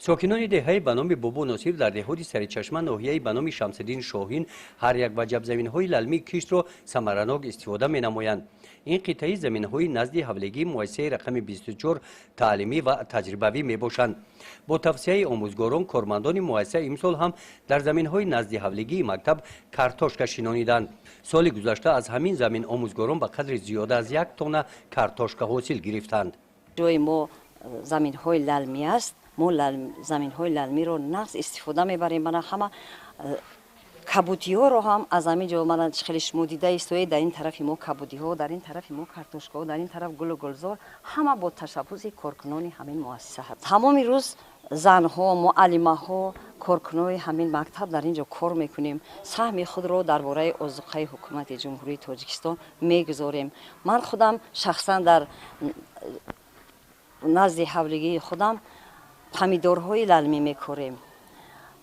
Сокинони деҳаи ба номи Бобо Носир дар деҳоти Саричашма, ноҳияи ба номи Шамсиддин Шоҳин, ҳар як ваҷаб заминҳои лалмии киштро самаранок истифода менамоянд. Ин қитъаи заминҳои назди ҳавлигии муассисаи рақами 24 таълимӣ ва таҷрибавӣ мебошанд. Бо тавсияи омӯзгорон, кормандони муассиса имсол ҳам дар заминҳои назди ҳавлигии мактаб картошка шинониданд. Соли гузашта аз ҳамин замин омӯзгорон ба қадри зиёда аз 1 тонна картошка ҳосил гирифтанд. Ҷои мо заминҳои лалмӣ аст. Мо заминҳои лалмиро нағз истифода мебарем. Мана, ҳама кабудиҳоро ҳам аз ҳамин ҷо, мана, хеле шумо дида истоед, дар ин тарафи мо кабудиҳо, дар ин тарафи мо картошкаҳо, дар ин тараф гулу гулзор, ҳама бо ташаббуси коркунони ҳамин муассиса. Тамоми рӯз занҳо, муаллимаҳо, коркунони ҳамин мактаб дар ин ҷо кор мекунем, саҳми худро дар бораи озуқаи ҳукумати Ҷумҳурии Тоҷикистон мегузорем. Ман худам шахсан дар назди ҳавлигии худам помидорҳои лалмӣ мекорем,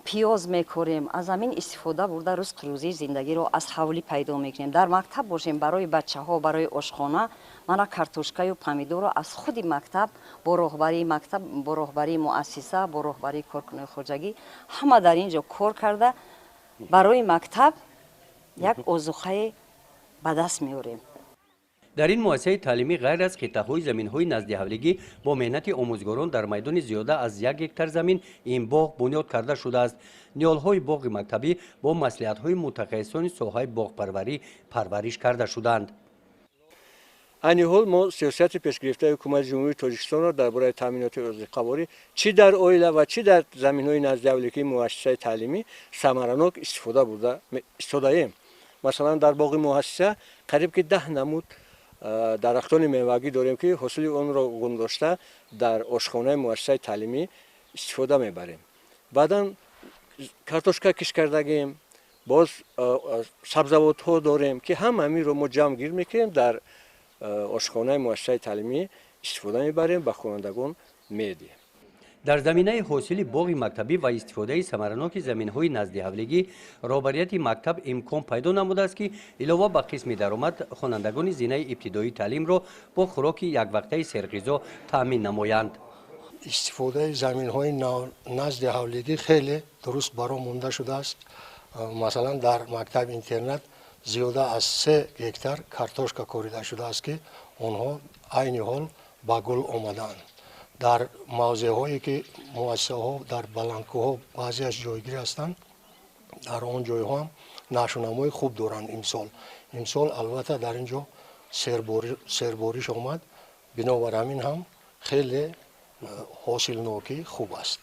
пиёз мекорем. Аз ҳамин истифода бурда, ризқу рӯзии зиндагиро аз ҳавлӣ пайдо мекунем. Дар мактаб бошем, барои бачаҳо, барои ошхона, мана, картошкаю помидорро аз худи мактаб, бо роҳбарии мактаб, бо роҳбарии муассиса, бо роҳбарии коркунои хоҷагӣ, ҳама дар ин ҷо кор карда, барои мактаб як озуқае ба даст меорем. Дар ин муассисаи таълимӣ ғайр аз қитъаҳои заминҳои наздиҳавлигӣ, бо меҳнати омӯзгорон дар майдони зиёда аз 1 гектар замин ин боғ бунёд карда шудааст. Ниҳолҳои боғи мактабӣ бо маслиҳатҳои мутахассисони соҳаи боғпарварӣ парвариш карда шуданд. Айни ҳол мо сиёсати пешгирифтаи Ҳукумати Ҷумҳурии Тоҷикистонро дар бораи таъминоти озуқаворӣ чӣ дар оила ва чӣ дар заминҳои наздиҳавлигии муассисаи таълимӣ самаранок истифода бурда истодаем. Масалан, дар боғи муассиса қариб ки 10 намуд дарахтони мевагӣ дорем, ки ҳосили онро гундошта, дар ошхонаи муассисаи таълимӣ истифода мебарем. Баъдан картошка кишт кардагем, боз сабзавотҳо дорем, ки ҳама ҳаминро мо ҷамъгир мекунем, дар ошхонаи муассисаи таълимӣ истифода мебарем, ба хонандагон медиҳем. Дар заминаи ҳосили боғи мактабӣ ва истифодаи самараноки заминҳои наздиҳавлигӣ, роҳбарияти мактаб имкон пайдо намудааст, ки илова ба қисми даромад, хонандагони зинаи ибтидоии таълимро бо хӯроки яквақтаи серғизо таъмин намоянд. Истифодаи заминҳои назди ҳавлигӣ хеле дуруст ба роҳ монда шудааст. Масалан, дар мактаби интернат зиёда аз 3 гектар картошка корида шудааст, ки онҳо айни ҳол ба гул омадаанд. Дар мавзеъҳое, ки муассисаҳо дар баландкӯҳҳо баъзеаш ҷойгир ҳастанд, дар он ҷойҳо ҳам нашъунамои хуб доранд имсол. Имсол, албатта, дар ин ҷо сербориш омад, бинобар ҳамин ҳам хеле ҳосилнокӣ хуб аст.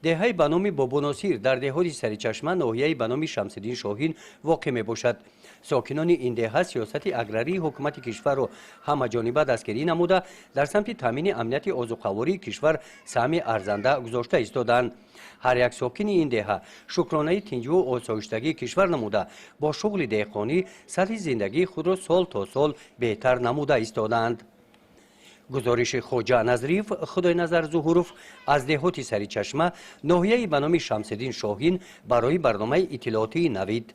Деҳаи ба номи Бобоносир дар деҳоти Саричашма, ноҳияи ба номи Шамсиддин Шоҳин воқеъ мебошад. Сокинони ин деҳа сиёсати аграрии ҳукумати кишварро ҳамаҷониба дастгирӣ намуда, дар самти таъмини амнияти озуқавории кишвар саҳми арзанда гузошта истодаанд. Ҳар як сокини ин деҳа шукронаи тинҷиву осоиштагии кишвар намуда, бо шуғли деҳқонӣ сатҳи зиндагии худро сол то сол беҳтар намуда истодаанд. Гузориши Хоҷа Назриев, Худойназар Зуҳуров аз деҳоти Саричашма, ноҳияи ба номи Шамсиддин Шоҳин, барои барномаи иттилоотии «Навид».